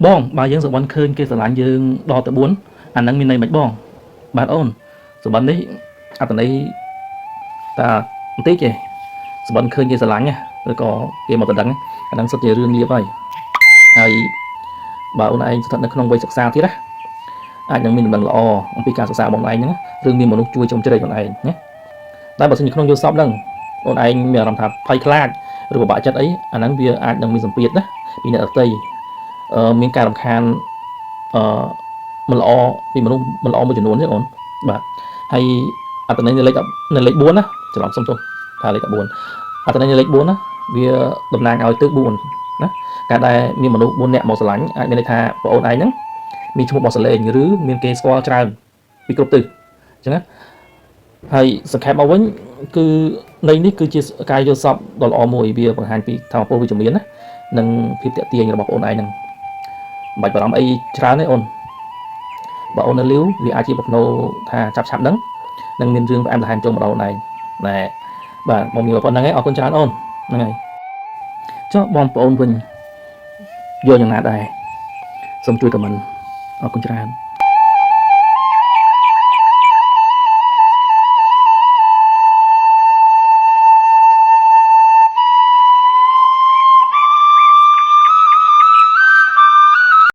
បងបើយើងសុបិនឃើញគេស្រឡាញ់យើងដល់ទៅ4អាហ្នឹងមានន័យមិនបងបាទអូនសុបិននេះអត្តន័យតាបន្តិចទេសបិនឃើញគេស្រឡាញ់ណាឬក៏គេមកតដឹងអាហ្នឹងសុទ្ធជារឿងលាបហើយហើយបើអូនឯងស្ថិតនៅក្នុងវ័យសិក្សាទៀតណាអាចនឹងមានដំណឹងល្អអំពីការសិក្សារបស់អូនឯងហ្នឹងឬមានមនុស្សជួយជ្រោមជ្រែងអូនឯងណាតែបើសិនជាក្នុងយល់សពហ្នឹងអូនឯងមានអារម្មណ៍ថាភ័យខ្លាចឬពិបាកចិត្តអីអាហ្នឹងវាអាចនឹងមានសម្ពាធណាពីអ្នកដទៃ មានការរំខានអឺមិនល្អពីមនុស្សមិនល្អមួយចំនួនទេអូនបាទហើយអត្តន័យនៅលេខ10នៅលេខ4ណាច្រឡំសុំទោសថាលេខ14អត្តន័យនៅលេខ4ណាវាតំណាងឲ្យទិស4ណាការដែលមានមនុស្ស4នាក់មកស្រឡាញ់អាចមានន័យថាប្អូនឯងហ្នឹងមានឈ្មោះបោះសលេងឬមានគេស្គាល់ច្រើនពីគ្រប់ទិសអញ្ចឹងណាហើយសង្ខេបមកវិញគឺនៃនេះគឺជាការយល់សពដ៏ល្អមួយវាបង្ហាញពីធម៌ពលវិជ្ជមានណានិងភាពតាក់ទាញរបស់ប្អូនឯងហ្នឹង មិនបាច់បារម្ភអីច្រើនទេអូនបើអូននៅលីវវាអាចជាប្រភ្នូថាចាប់ឆាប់ហ្នឹងនឹងមានរឿងផ្អែមល្ហែមចូលមកដល់អូនឯងណែបាទមកមានប៉ុណ្្នឹងឯងអរគុណច្រើនអូនហ្នឹងហើយចុះបងប្អូនវិញយល់យ៉ាងណាដែរសូមជួយ comment អរគុណច្រើន។